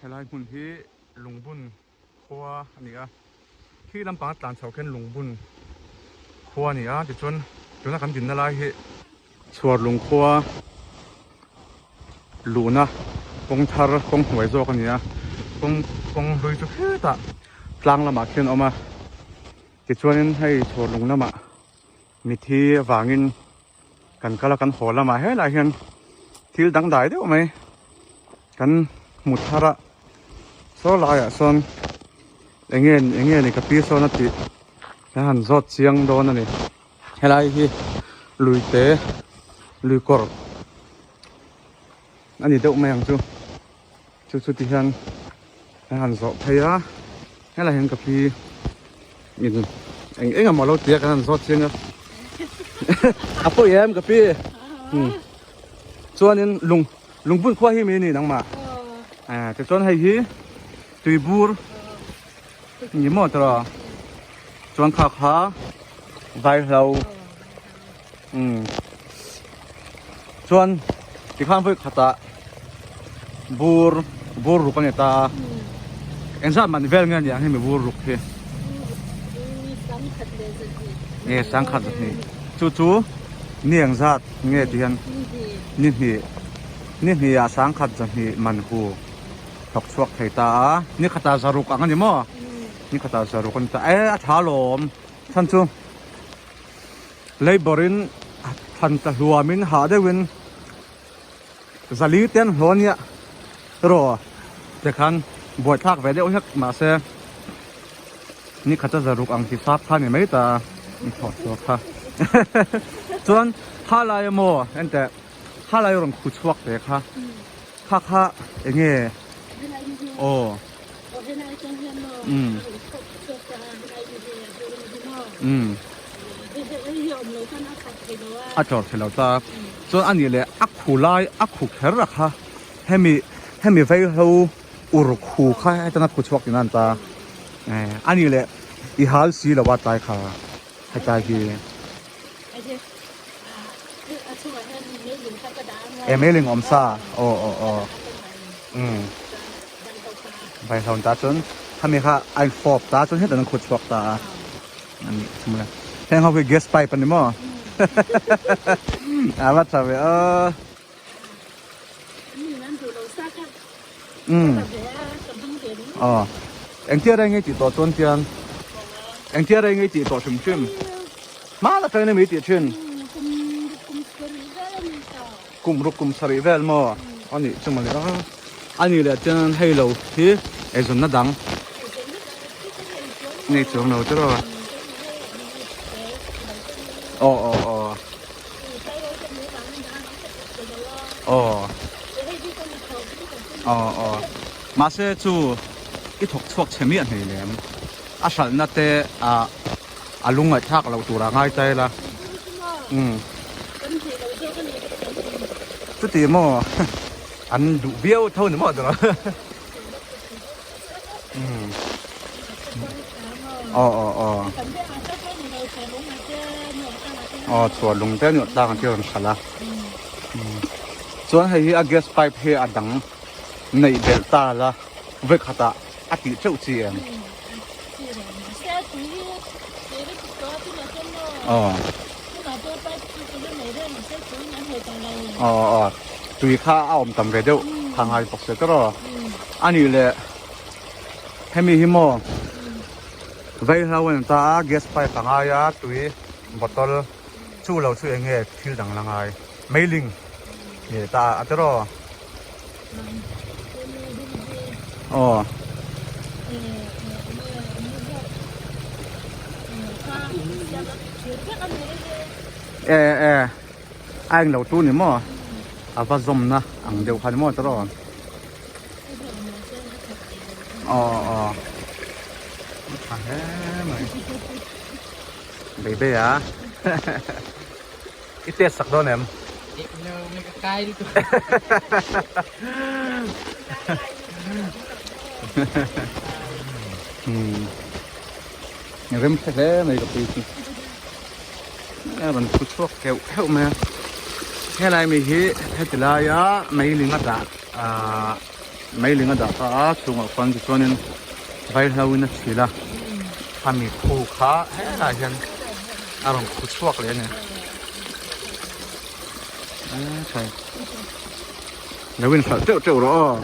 Helai hmun hi Lungbun khua a ni a, khi lampanga tlan chho khian Lungbun khua a ni a, tichuan tuna kan dinna lai hi Chhuarlung khua luhna kawng thar kawng hnuai zawk a ni a, kawng kawng hlui chu khetah tlang lamah khian a awm a, tichuanin hei Chhuarlung lamah mithi avangin kan kal a kan haw lamah helaiah hian thil dangdai deuh mai kan hmu thar a saw laiah sawn eng nge eng nge ni ka pi sawn a tih kan han zawt chiang dawn a ni helai hi lui te lui kawr a ni deuh mai ang chu chu chu ti hian kan han zawh phei a helai hian ka pi in eng eng emaw lo ti a kan han zawt chiang a a pawi em ka pi chuanin lung lungbun khua hi mi a ni nangmah tichuan hei hi tuibur ni maw tawh chuan kha kha vaihlo umm chuan tikhan vawi khatah bur bur ruk a ni ta a engzat man vel nge aniang hemi bur ruk hi nge sangkhat zahnih chu chu ni engzat nge ti hian ni hnih ni hnih ah sangkhat zahnih man hu thawk chhuak thei ta a ni khatah zaruk ang a ni maw ni khatah zaruk a ni ta e a tha lawm chhan chu. Labour in thlan ta hluam in hah deuh in zali te an hlawh ania erawh tikhan buai thlak ve deuh hlek mahse ni khat a zaruk ang chi sap kha ni mai ta a thawh chhuak kha chuan kha lai emaw enteh kha lai rawn khu chhuak ve kha kha kha eng nge aw. A tlawr thei lo ta chuan a nih leh a khu lai a khu kher a kha hemi hemi vaihlo ur khu kha hetana khu chhuak tina an ta a nih leh i hal si lo a tlai kha hetlai hi. E meiling awm sa aw aw aw umm Vaihlo ta chuan khami kha a in fawp ta chuan hetah an khut chhuak ta a ani chu mawle heng ho hi gas pipe ani maw a va tha ve aw umm aw engtia reng nge tih tawh chuan tian engtia reng nge tih tawh hrim hrim hma la tangin ami tih thin kum ruk kum sarih vel maw a nih chu mawle a a nih leh chuan hei lo hi eizawnna dang nei chuang lo tiraw aw aw aw aw aw aw mahse chu i thawk chhuak chhe miah hnei lem a hralhna te ah. A lung ngaihthlak loh tur ah ngai ta ila. Umm. Chuti maw an duh viau tho ni maw tawh. Umm. Aw aw aw. Aw chhuah lung te ni tlang an ti rawn hralh a. Umm. Chuan hei hi a gas pipe hi a dang neih belh ta la vawikhatah a tih teuh chi em? Aw aw tui kha a awm tam ve deuh tha ngai bawk se tawrh aw a nih leh hemi hi maw vaihlo a ni ta a gas pipe a ngai a tui bottle chu lo chu eng nge thil dang la ngai meiling ni ta a tawrh aw. Aw. E e a eng lo tu ni maw a va zawmna ang deuh kha ni maw tawrh aw. Aw aw tha hle mai bei bei a I test sak dawn em? No, may ka kai dito. Hmm. Rem hre hle mai ka pui chu. A rawn thu chhuak keuh keuh mai a. Helai mi hi heti laia meiling a dah ah Meiling a dah ta a chhungah khuan tichuanin vaihlo in a chhil a khami khu kha helaiah hian a rawn khu chhuak leh a ni lo in hralh teuh teuh rawh aw.